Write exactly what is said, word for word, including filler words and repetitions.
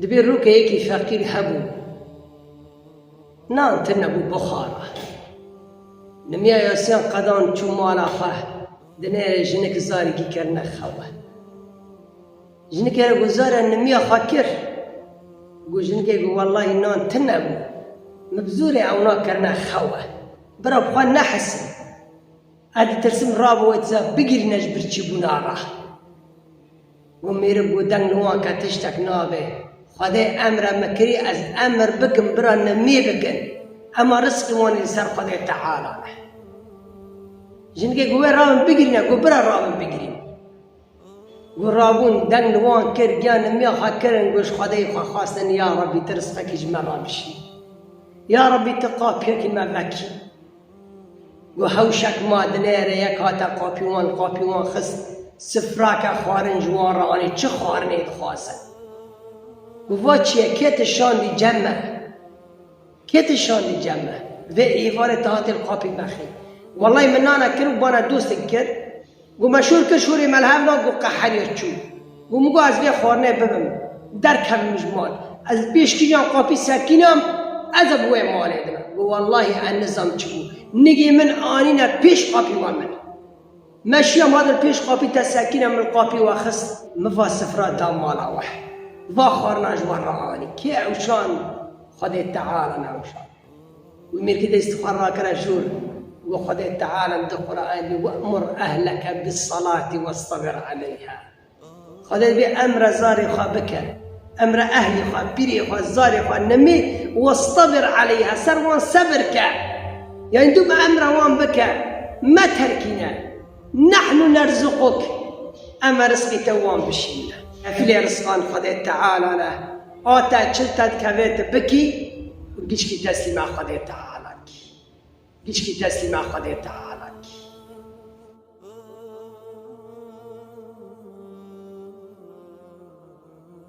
Dibê rûkê yekî feqîr hebû. Nan tune bû bixwara. Nimiya Yasiyan qedan çû mala xwe. Dinê jinik zarî gî kirine xewe. Jinikê re got, "Zare, nimiya xwe kir?" Got, jinikê got, "Wellahî nan tune bû. Min bi zorê ewna kirine xewe. Bira bi xwe nehisî. Ez ditirsim rabin wê diza bigirîne ji birçîbûna re." Got, mêrik got, "Deng li wan ke tiştek nabe. Xwedê emre min kirî ez emir bikim bira nimiyê bikin. Ema rizqî wan li ser Xwedê Teala ne." Jinikê got, "Wê rabin bigirîne." Got, "Bira rabin bigirîn." Got, rabûn, deng li wan kir, giya nimiya xwe kirin, got, ji Xwedê xwe xwestin, "Ya Rebbî, tu rizqekî ji me re bişî. Ya Rebbî, tu qapiyekî me vekî." Got, "Hewşek ma dinêre, yek hate qapî wan, qapî wan xist, sifrake xwarin ji wan re anî, çi xwarinê dixwazin?" Got, "Va çi ye, kê tu şandî cem me? Kê tu şandî cem me? Vê êvarê tu hatî li qapî me xî. Wellahî min nane kir û bana dostek kir." Got, "Me şûr kir, şûrê me li hev da." Got, "Qeheriya çû." Got, "Min got ez vê xwarinê bibim, derkevim ji mal. Ez pêş kîjan qapî sekînam, ez ê bi wê malê dibim." Got, "Wellahî ez nizam çi bû. Nigê min anîne pêş qapî we min. Me şiyam hatin pêş qapî te sekîne, min qapî we xist, min va sifra da mala we. Va xwarina ji we re anî." Kê ewşan? Xwedê Teala ne ewşan. Wî mêrkî destî xwe rakire jûr. Got, Xwedê Teala di Qur'anê de, "We'mur ehleke bis salati westabir aleyha." Xwedê dibê emre zarê xwe bike. Emre ehlî xwe, pîrê xwe, zarê xwe, nimî, "westabir aleyha", ser wan sebir ke. Yani tu bi emre wan bike, me terkîne. "Nehnu nerzuquk", em ê rizqî te wan bişîne. Kefilê rizqan Xwedê Teala ne. A te çil te dikeve tu bikî û gişkî teslîma Xwedê Teala kî. Gişkî teslîma Xwedê Teala kî.